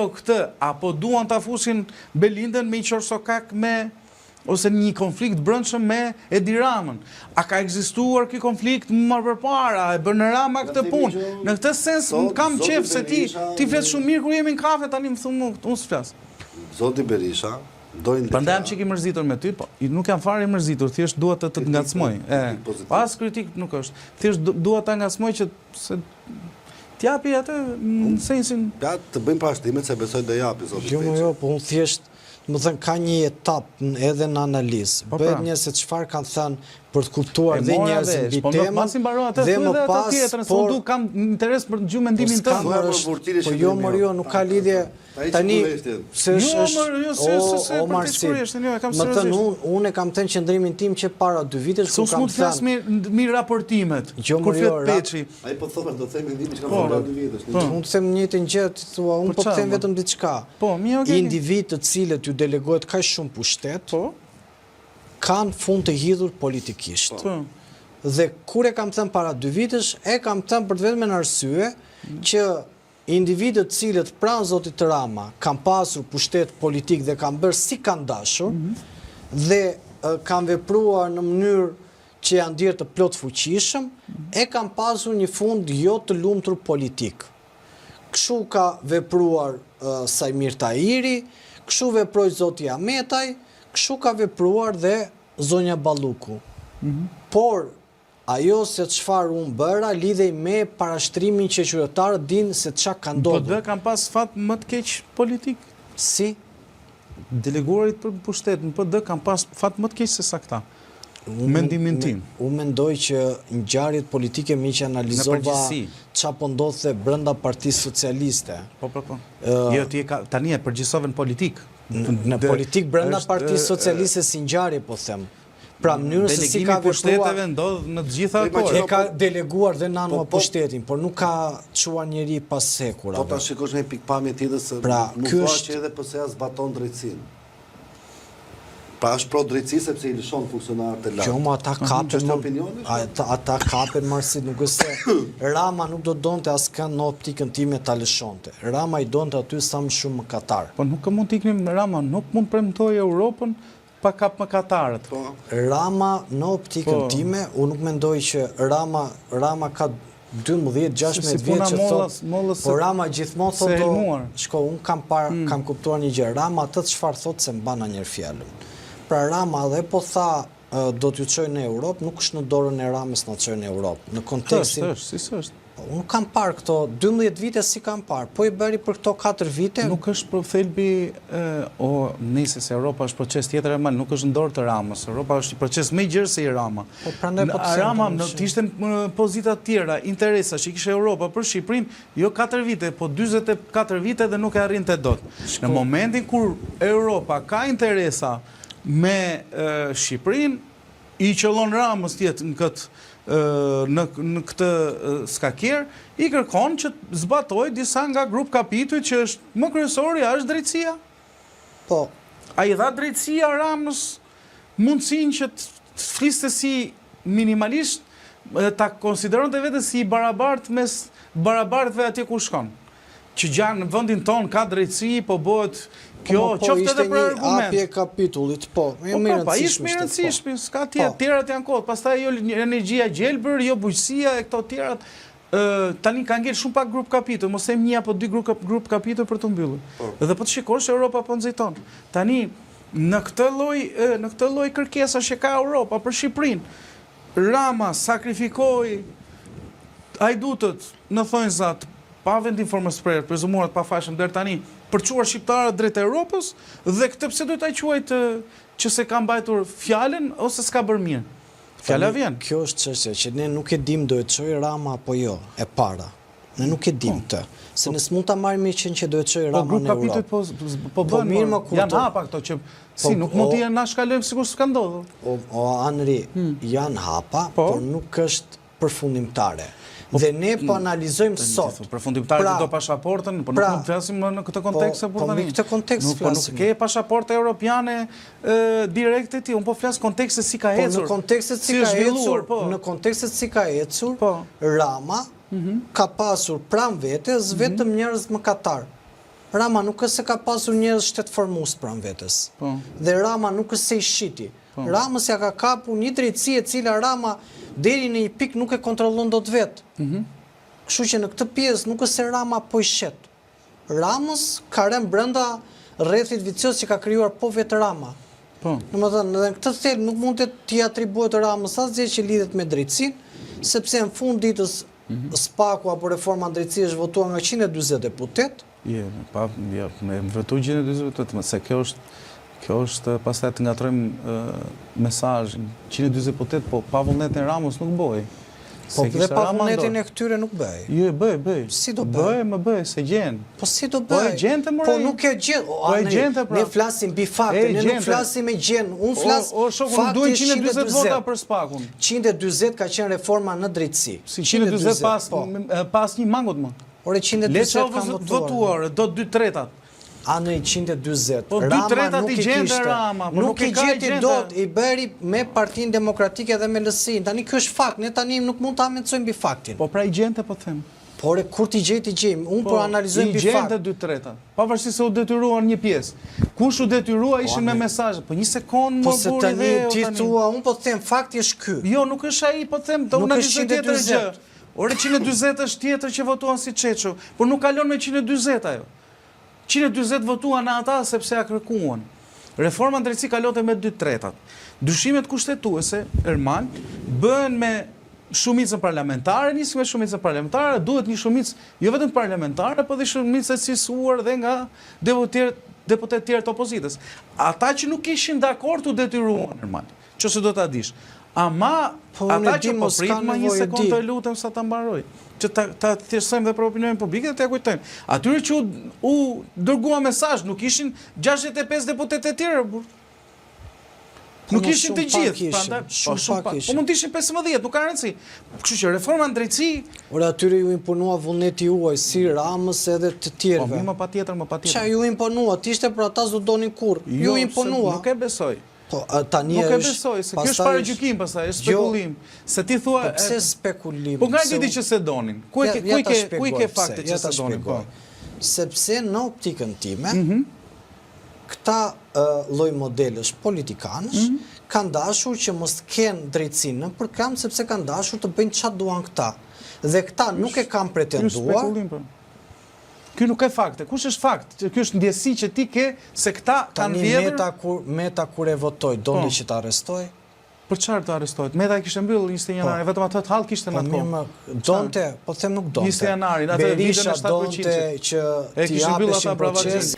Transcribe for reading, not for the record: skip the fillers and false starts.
kjo këtë, apo duan ta fusin Belindën me një qorrsokak me ose një konflikt të brendshëm me Edi Ramën. A ka ekzistuar ky konflikt më përpara, e bën Rama këtë punë. Në këtë sens kam qejf se ti ti flet shumë mirë kur jemi në kafe, tani më thu mua, unë s'flas. Zoti Berisha, do një Prandaj jam çik i mërzitur me ty, po nuk jam fare i mërzitur, thjesht dua të të ngacmoj. E, as kritikë nuk është. Thjesht dua ta ngacmoj që se t'japi atë në sensin Ja, të bëjmë parashtrimet se besoj do japi zoti Jo, Peçi. jo, po unë thjesht, më thënë, ka një etapë edhe në analizë. Po Bëhet pra. një se çfarë kanë thënë për të kuptuar E dhe mora njerëzit vesh, mbi po temën masi mbaron atë, dhe thuaj më edhe atë pas, tjetrën, se por unë du kam interes për të dëgjuar po mendimin s'kam tënd. Thuaj, mërë, por vurtiri po që jo drejmi mërë jo. jo, nuk ka lidhje. Tani se Jo, është është mërë, jo, se o se se o për të Marsit. shkurjeshtën, jo, e kam Më thënë seriozisht. unë unë e kam thënë qëndrimin tim që para dy vitesh Se kur unë kam s'mund të flas thënë me mi raportimet, Jo, kur mërë, flet jo, ra- Peçi. Ai po thotë, do të them mendimin që kam Po. thënë para dy vitesh. Po. Unë të them njëjtën gjë, ti thua, unë Po po të çfarë, them mo? vetëm diçka. Po, mirë, okay. Individë të cilët ju delegohet kaq shumë pushtet, Po, kanë fund të hidhur politikisht. po. Dhe kur e kam thënë para dy vitesh, e kam thënë për të vetmen arsye që individët të cilët pranë zotit Rama kanë pasur pushtet politik dhe kanë bërë si kanë dashur dhe e, kanë vepruar në mënyrë që janë ndjerë të plot fuqishëm, e kanë pasur një fund jo të lumtur politik. Kështu ka vepruar uh, Sajmir Tahiri, kështu veproi zoti Ahmetaj, kështu ka vepruar dhe zonja Balluku. Por ajo se çfarë unë bëra lidhej me parashtrimin që qytetarët dinë se çka ka Po ndodhur. dhe kam pas fat më të keq politik. Si? Deleguarit për pushtet në PD kam pas fat më të keq se sa këta. Mendimin tim. Unë mendoj që ngjarjet politike mi që analizova përgjithësi. ç'a po ndodhte brenda Partisë Socialiste. Po, po, po. Jo, ti e ka, tani e përgjithsove në politikë. Në Dhe politikë brenda është, Partisë e, Socialiste si ngjarje po them. Pra mënyrën se si Delegimi ka i pushteteve vepruar ndodh në të gjitha Po, imagjino- e kohët. ka deleguar dhe nano Po, po. pushtetin, por nuk ka çuar njeri pas hekurave. Po ta shikosh nga një pikpamje tjetër se Pra, më ky thua është- që edhe PS-ja zbaton drejtësinë. Pra është pro drejtësisë sepse i lëshon funksionarët e lartë. Jo, ma ata kapen Çështje më- opinioni, ata, ata kapen Marsit, nuk është se Rama nuk do donte askënd në optikën time ta lëshonte. Rama i donte aty sa më shumë mëkatar. Po nuk mund të iknim Rama, nuk mund premtoj Europën pa kap mëkatarët. Po. Rama në optikën Po. time, unë nuk mendoj që Rama Rama ka 12, 16 Si puna vjet që mollës- thot, mollës po se- Rama gjithmonë se thot do, helmuar. shko, unë kam par, kam kuptuar një gjë, Rama atë çfarë thot se mban ndonjëherë fjalën. Pra Rama edhe po tha ë, do t'ju çoj në Europë, nuk është në dorën e Ramës na çoj në Europë. Në kontekstin Është, është, si s'është. Po, unë nuk kam parë këto 12 vite si kam parë. Po i bëri për këto 4 vite, Nuk është për thelbi e, o nëse se Europa është proces tjetër e mal, nuk është në dorë të Ramës. Europa është një proces më i gjerë se i Rama. Po, prandaj po të them, Rama tani në që- të ishte në pozita të tjera, interesa që kishte Europa për Shqipërinë, jo 4 vite, po 44 vite dhe nuk e arrinte dot. Në momentin kur Europa ka interesa me e, Shqipërinë, i qëllon Ramës tjetë në këtë e, në, në këtë e, skakier, i kërkon që të zbatoj disa nga grup kapitujt që është më kryesori, është drejtësia. po, A i dha drejtësia Ramës mundësinë që të të fliste si minimalisht e, ta konsideronte veten si i barabartë mes barabartëve atje ku shkon. Që gjanë në vendin ton ka drejtësi, po bëhet kjo, po, po, qoftë ishte edhe për një argument. hapje kapitullit, po, e Po, më po, pa, ishte rëndësishme më i ishte, po. rëndësishme, s'ka tjerë, Po. tjerat janë kohë, pastaj jo energjia gjelbër, jo bujqësia e këto tjerat. Ë, tani ka ngel shumë pak grup kapitull, mos them një apo dy grup grup kapitull për të mbyllur. Dhe po të shikosh Europa po nxiton. Tani në këtë lloj ë, në këtë lloj kërkesash që ka Europa për Shqipërinë, Rama sakrifikoi hajdutët në thonjza të pa vendim formës prerë, prezumuar të pafajshëm deri tani, për çuar shqiptarët drejt Europës dhe këtë pse duhet ta quaj të që se ka mbajtur fjalën ose s'ka bërë mirë. Fjala Tani, vjen. Kjo është çështja që ne nuk e dim do e çoj Rama apo jo, e para. Ne nuk e dim këtë. Se ne s'mund ta marrim me qenë që do e çoj Po Rama grup në kapitujt Europë. po po Po bën. mirë, por më kur Janë të- hapa këto që si nuk mund o- të jenë na shkalojmë sikur s'ka ndodhur. O, o Anri, janë hapa, Hmm. Po. por nuk është përfundimtare. Dhe ne po analizojmë sot. Përfundimtare Pra, do pasaportën, po nuk pra, mund të flasim më në këtë kontekst po- se por po tani. mbi këtë kontekst nuk, po nuk flasim. ke pasaportë europiane e, direkte ti, unë po flas kontekste si ka Po ecur. në kontekstet si si ka është zhvilluar, ecur, po. në kontekstet si ka ecur, Po. Rama ka pasur pranë vetes vetëm njerëz mëkatar. Rama nuk është se ka pasur njerëz shtetformues pranë vetes. Po. Dhe Rama nuk është se i shiti. Po. Ramës ia ka kapur një drejtësi e cila Rama deri në një pikë nuk e kontrollon dot vetë. Mhm. Kështu që në këtë pjesë nuk është se Rama po i shet. Ramës ka rënë brenda rrethit vicioz që ka krijuar po vetë Rama. Po. Domethënë, edhe në këtë thelb nuk mund të t'i atribuohet Ramës asgjë që lidhet me drejtësinë, sepse në fund ditës Mhm. SPAK-u apo reforma në drejtësi është votuar nga 140 deputetë. Je, pa, jo, me votu 140 deputetë, se kjo është kjo është pastaj të ngatërrojmë mesazhin. 140 deputetë, po pa vullnetin e Ramës nuk bëhej. Po dhe pa vullnetin e këtyre nuk bëhej. Jo, bëhej, bëhej. Si do bëhej? Bëhej, më bëhej, se gjen. Po si do bëhej? Po e gjente more. Po nuk e gjen. Po e gjente pra. Ne flasim mbi fakte, ne nuk flasim me gjen. Unë flas o, o shoku, nuk duhen 140 vota për SPAK-un. 140 ka qenë reforma në drejtësi. Si 140 pas po. pas një mangut më. Ore 140 kanë votuar. Do dy tretat. Andri 140. Po dy tretat i gjente Rama, po nuk i gjeti dot, i bëri me Partinë Demokratike dhe me LSI-n. Tani ky është fakt, ne tani nuk mund ta hamendësojmë mbi faktin. Po pra i gjente po them. Po ore kur t'i gjej t'i gjejmë, unë po, po analizoj mbi fakt. I gjente dy tretat. Pavarësisht se u detyruan një pjesë. Kush u detyrua ishin me mesazhe. Po një sekondë po se tani ti thua, unë po them fakti është ky. Jo, nuk është ai, po them, të unë analizoj tjetër gjë. Ore 140 është tjetër që votuan si Çeço, por nuk kalon me 140 ajo. 140 votuan ata sepse ia kërkuan. Reforma në drejtësi kalonte me dy tretat. Ndryshimet kushtetuese, Ermal, bëhen me shumicën parlamentare, nis me shumicën parlamentare, duhet një shumicë jo vetëm parlamentare, po dhe shumicë e cilësuar dhe nga deputetë deputetë tjerë të opozitës. Ata që nuk ishin dakord u detyruan, Ermal. Që se do ta dish. Ama po, ata që po prit ma një sekundë të lutem sa ta mbaroj, që ta ta thjeshtësojmë dhe për opinionin publik dhe t'ia kujtojmë. Atyre që u, u dërgua mesazh, nuk ishin 65 deputetë të tjerë, burr. Po, Nuk ishin të gjithë, prandaj po shumë pak. Po mund të ishin 15, nuk ka rëndësi. Kështu që reforma në drejtësi, Ore atyre ju imponua vullneti juaj, si Ramës edhe të tjerëve. Po më patjetër, më patjetër. Ça ju imponua, të ishte për ata s'do donin kurrë. Jo, ju imponua. Nuk e besoj. Po, tani Nuk e besoj, se kjo është paragjykim pastaj, është jo. spekulim. Se ti thua Po pse spekulim? Po nga e di që s'e donin? Ku e ke ku i ke ku i ke fakte që s'e donin? Po. Sepse në optikën time, mhm. këta lloj modelësh politikanësh mhm. kanë dashur që mos të kenë drejtësi nëpër këmbë sepse kanë dashur të bëjnë çfarë duan këta. Dhe këta nuk e kanë pretenduar. Spekulim, po. Ky nuk e fakte. Kush është fakt? Që ky është ndjesi që ti ke se këta kanë vjedhur. Tani Meta kur Meta kur e votoi, donte po. që ta arrestojë? Për çfarë të arrestohet? Meta e kishte mbyllur 21 po. janarin, vetëm atë hall kishte në atë po, kohë. Po donte, po them nuk donte. 21 janarin, atë vitën e 7%. Donte që t'i japeshin proces.